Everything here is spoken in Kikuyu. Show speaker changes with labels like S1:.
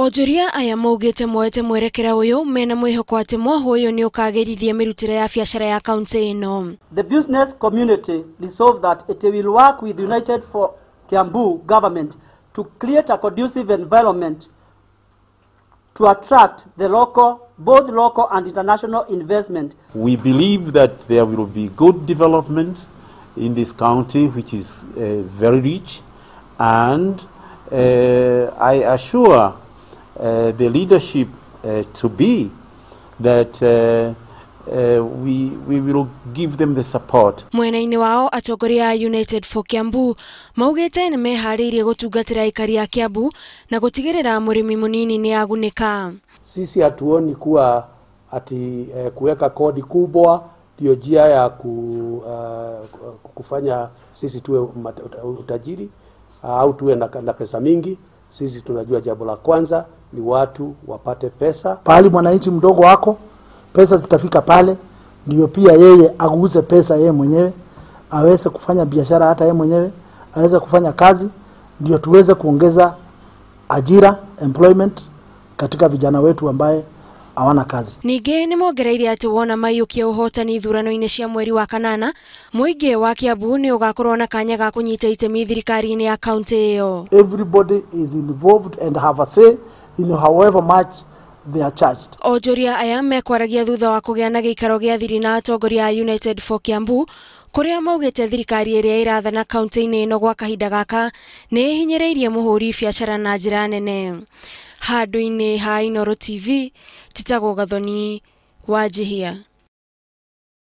S1: Onjoria aya maugĩte moete mwerekera ũyũ mena mwĩhoko atĩ mwahũ ũyũ nĩ ũkagĩrithia mĩrutĩre ya biacara ya kaunti ĩno.
S2: The business community resolved that it will work with United for Kiambu government to create a conducive environment to attract the local, both local and international investment.
S3: We believe that there will be good development in this county, which is very rich, and I assure the leadership to be that we will give them the support.
S1: Mwena-inĩ wao atongoria a United for Kiambu maugĩte nĩ meharĩirie gũtungatĩra aikari a Kiambu na gũtigĩrĩra mũrĩmi mũnini nĩ agunĩka.
S4: Sisi hatuoni kuwa ati kuweka kodi kubwa ndio njia ya kufanya sisi tuwe utajiri au tuwe na pesa mingi. Sisi tunajua jambo la kwanza ni watu wapate pesa.
S5: Pahali mwananchi mdogo wako pesa zitafika pale, ndio pia yeye aguze pesa yeye mwenyewe, aweze kufanya biashara hata yeye mwenyewe, aweze kufanya kazi, ndio tuweze kuongeza ajira, employment katika vijana wetu ambaye hawana kazi.
S1: Ningĩ nĩ mongereire atĩ wona maiyũkia ũhotani ithurano-inĩ cia mweri wa kanana, mũingĩ wa Kiambu nĩ ũgakorwo na kanya ga kũnyita itemi thirikari-inĩ ya kaunti ĩyo.
S5: Everybody is involved and have a say in however much they are charged.
S1: Onjoria aya mekwaragia thutha wa kũgĩa na gĩikaro gĩa thiri na atongoria a United for Kiambu kũrĩa maugĩte thirikari ĩrĩa ĩrathana kaunti-inĩ ĩno gwa kahinda gaka nĩ ĩhinyĩrĩirie mũhũri biacara na njĩra nene. Handũ-inĩ ha Inooro TV, Titagwo Gathoni wa Njihia.